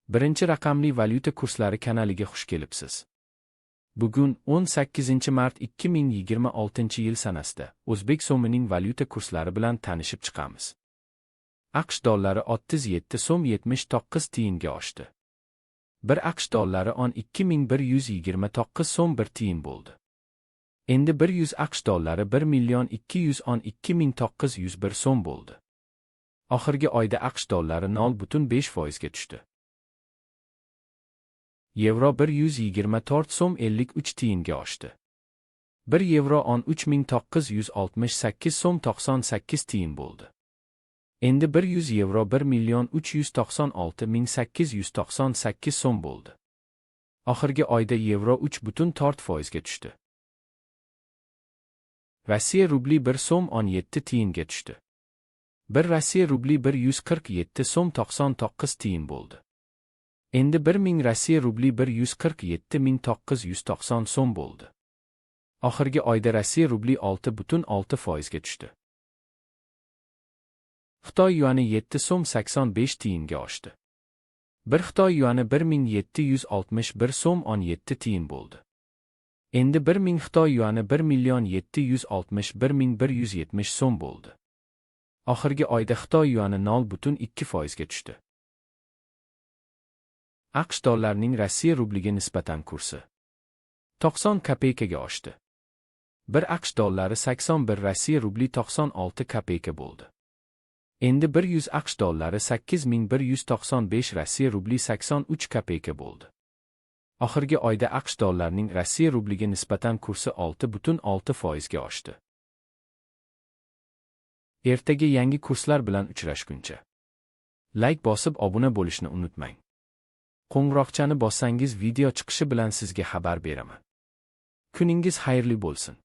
Birinchi raqamli valyuta kurslari kanaliga xush kelibsiz. Bugun 18 mart 2026 yil sanasida o'zbek so'mining valyuta kurslari bilan tanishib chiqamiz. AQSh dollari 37 so'm 79 tiyinga oshdi. 1 AQSh dollari 12,129 so'm 1 tiyin bo'ldi. Endi 100 AQSh dollari 1 million 212 901 so'm bo'ldi. Oxirgi oyda AQSh dollari 0,5% ga tushdi. Yevro 124 so'm 53 tiyinga oshdi. 1 yevro 13 968 so'm 98 tiyin bo'ldi. Endi 100 yevro 1 million 396 898 so'm bo'ldi. Oxirgi oyda yevro 3,4% ga tushdi. Rossiya rubli 1 so'm 17 tiyinga tushdi. 1 Rossiya rubli 147 so'm 99 tiyin bo'ldi. Endi 1000 Rossiya rubli 147 990 so'm bo'ldi. Oxirgi oyda Rossiya rubli 6,6% ga tushdi. Xitoy yuani 7 so'm 85 tiyinga oshdi. 1 Xitoy yuani 1761 so'm 17 tiyin bo'ldi. Endi 1000 Xitoy yuani 1 million 761 170 so'm bo'ldi. Oxirgi oyda Xitoy yuani 0,2% ga tushdi. AQSh dollarining Rossiya rubliga nisbatan kursi 90 kopeykaga oshdi. 1 AQSh dollari 81 Rossiya rubli 96 kopeyka bo'ldi. Endi 100 AQSh dollari 8195 Rossiya rubli 83 kopeyka bo'ldi. Oxirgi oyda AQSh dollarining Rossiya rubliga nisbatan kursi 6,6% ga oshdi. Ertaga yangi kurslar bilan uchrashguncha. Layk bosib obuna bo'lishni unutmang. Qo'ng'iroqchani bossangiz, video chiqishi bilan sizga xabar beraman. Kuningiz xayrli bo'lsin.